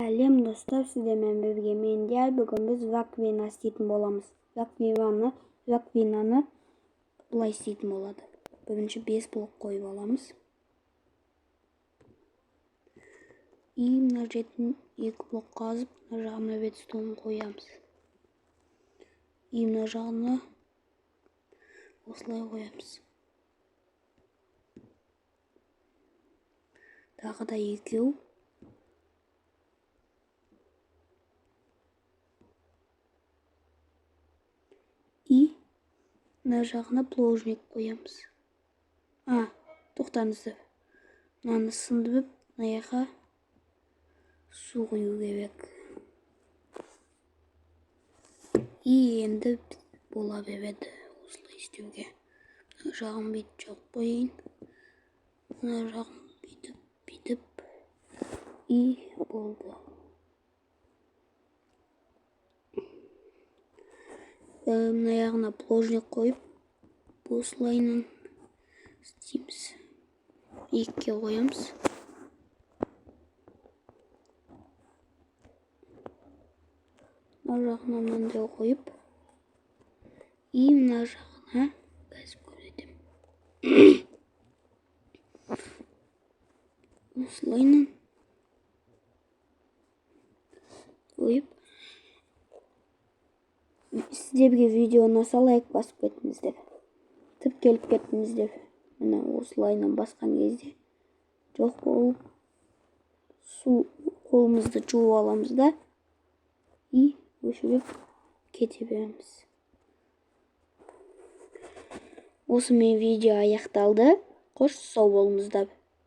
Сәлем, достар! Сіздермен бірге мен, Диар. Бүгін біз раковина істейтін боламыз. Раковинаны былай істейтін болады. Бірінші 5 блок қойып аламыз. И мына жерден 2 блок қазып, мына жағына редстоун қоямыз. И мына жағына осылай қоямыз. Тағы да екеу. И мына жағына плужник қоямыз. А, тоқтаңыздар. Мынаны сындырып, мына жаққа су құю керек. И енді бола береді осылай істеуге. Мына жағын бүйтіп жауып қояйын. Мына жағын бүйтіп, бүйтіп. И болды. Мына жағына плужник қойып, осылайынан істейміз. Екіге қоямыз. Мына жағына мынандай қойып, и мына жағына қазір көрсетемін. Осылайынан қойып, сіздерге видео ұнаса, лайк басып кетіңіздер, тіркеліп кетіңіздер. Міне, осылайынан басқан кезде жоқ болып, су қолымызды жуып аламыз да, и өшіріп кете береміз. Осымен видео аяқталды. Қош, сау болыңыздар.